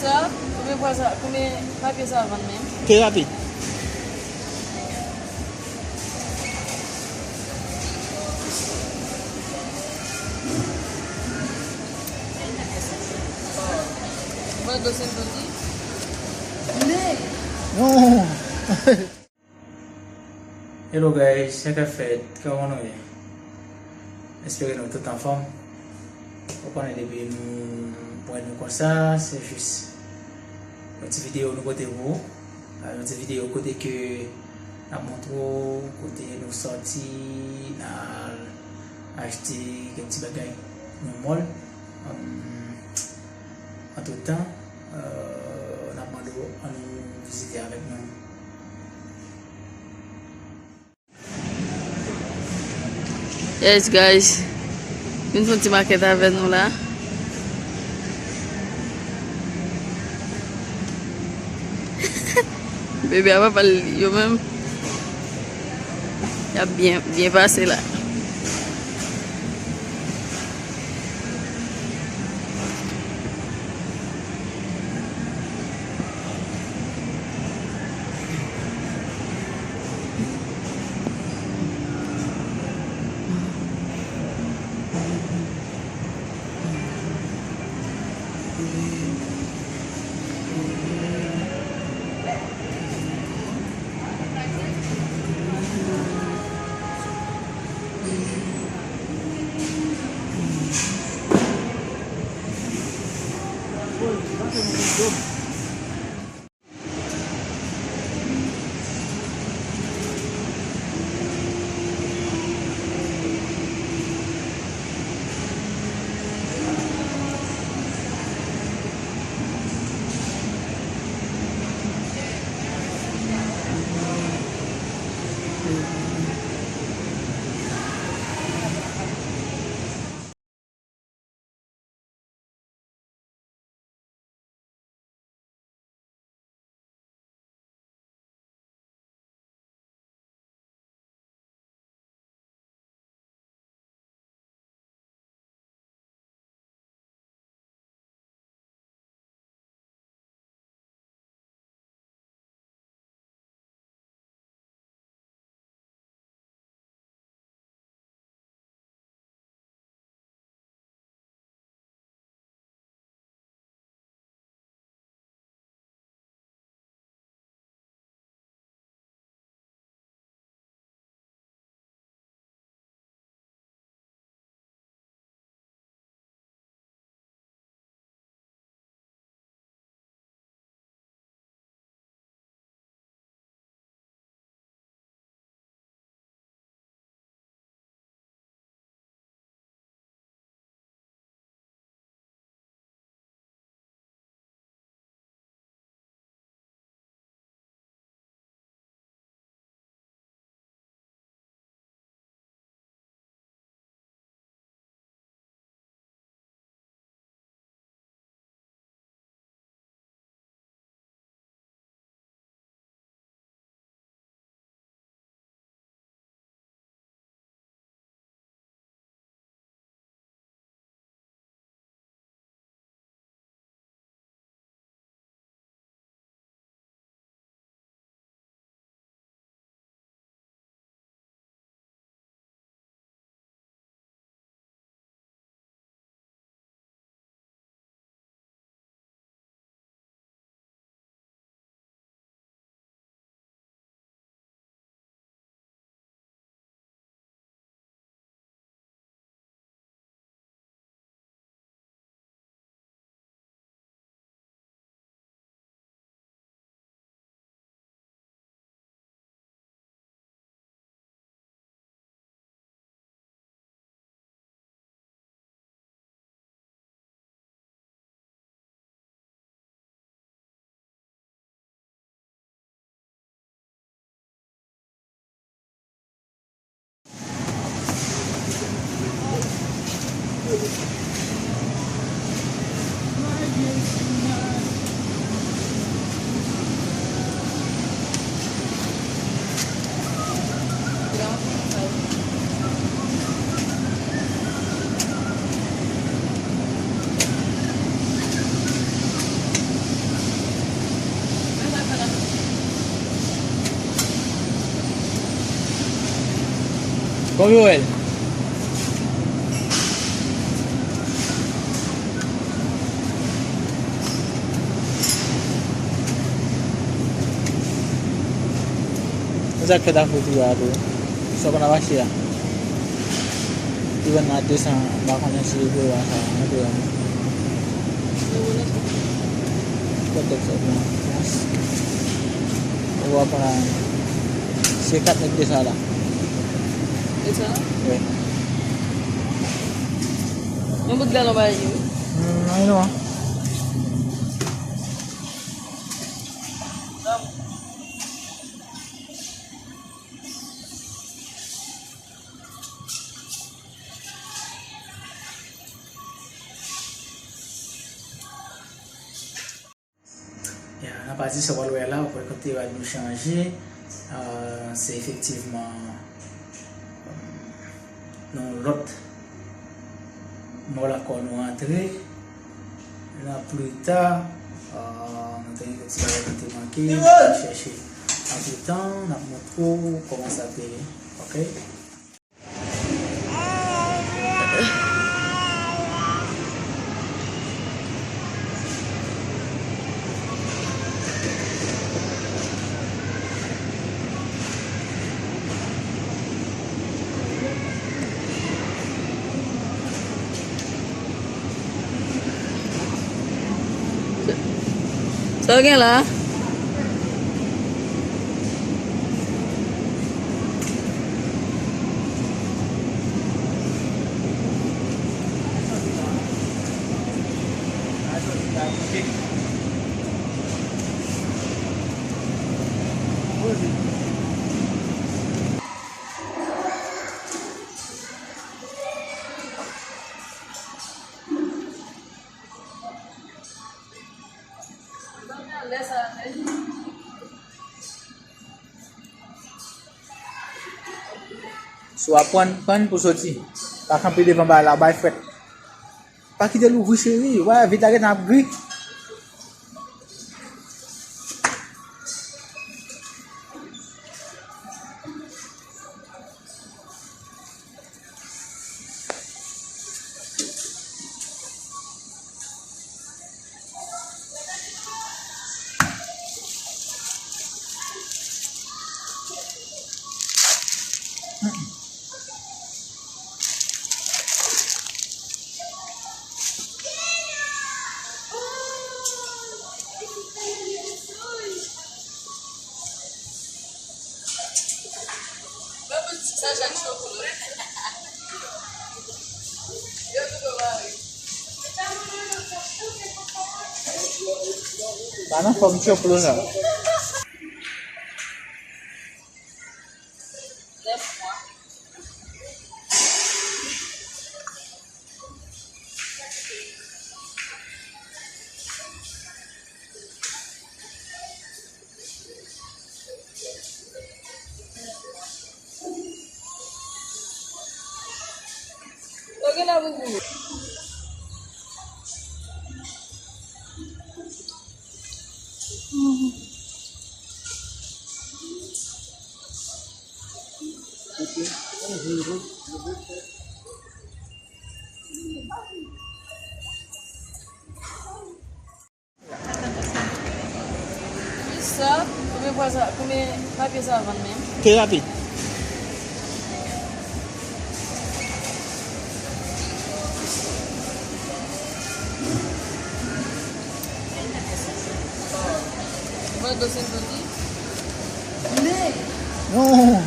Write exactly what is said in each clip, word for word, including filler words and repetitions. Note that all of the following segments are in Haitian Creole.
Sa, konbyen pwa sa, konbyen papye sa vann menm? Terapi. Mwen dosye dodi. Non. Hello guys, sa k ap fèt? Kòman nou ye? Espere nou tout anfòm. Ou konnen depi nou wè nou konsa, se jis yon ti videyo nou pote pou ou. Yon ti videyo kote ke n ap montre w kote nou sòti, n al achte kèk ti bagay nan mall. Antretan, n ap mande w ann vizite avèk nou. Yes guys, vin fè yon ti makèt avè nou la. Bebe a pa pale yo menm. Y ap byen, byen pase la. Bon, Joël. Konsa k fèt ak fouti a tou. Sa w konn ap achte a. Li vann nan de san, m pa konnen si yo peye sa, yo peye. Kòb sa byen. Ou va pran se kat mèt de sa la. E sa? Wi. Yon bout galon pa ye, wi. Hmm, I know. Ya, nan pati sa w pral wè la, w pral kote rad nou chanje. Ah, se efektivman, um, nan lòt mòl ankò nou antre. La pli ta, ah, nou te gen kèk ti bagay ki te manke, nou chèche. Antretan, n ap montre w kòman sa te ye. Oke? Sa w gen la? Si w ap pran, pran pou soti. Pa kanpe devan bagay la, bay frèt. Pa kite l ouvri, cheri. Wè, vit la gentan ap gri. Pa nan fòm choplo sa. Sa, konbyen pwa sa, konbyen papye sa vann menm? Terapi. Mwen do sentoti. Non.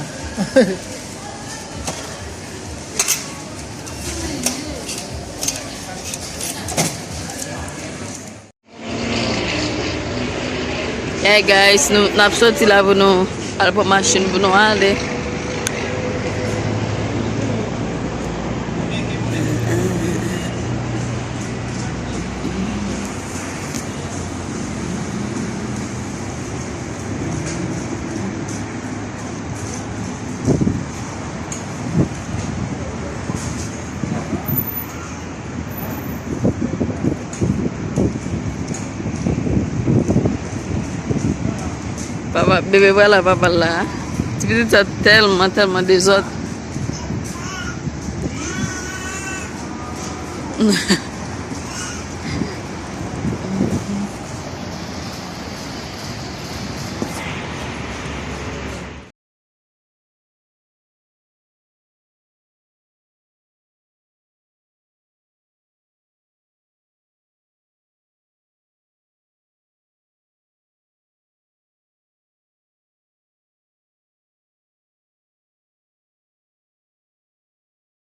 Hey guys, nou, n ap soti la pou nou al pran machin pou nou ale. Papa, bebe pral la, papa la. Ti pitit sa tèlman, tèlman dezòd.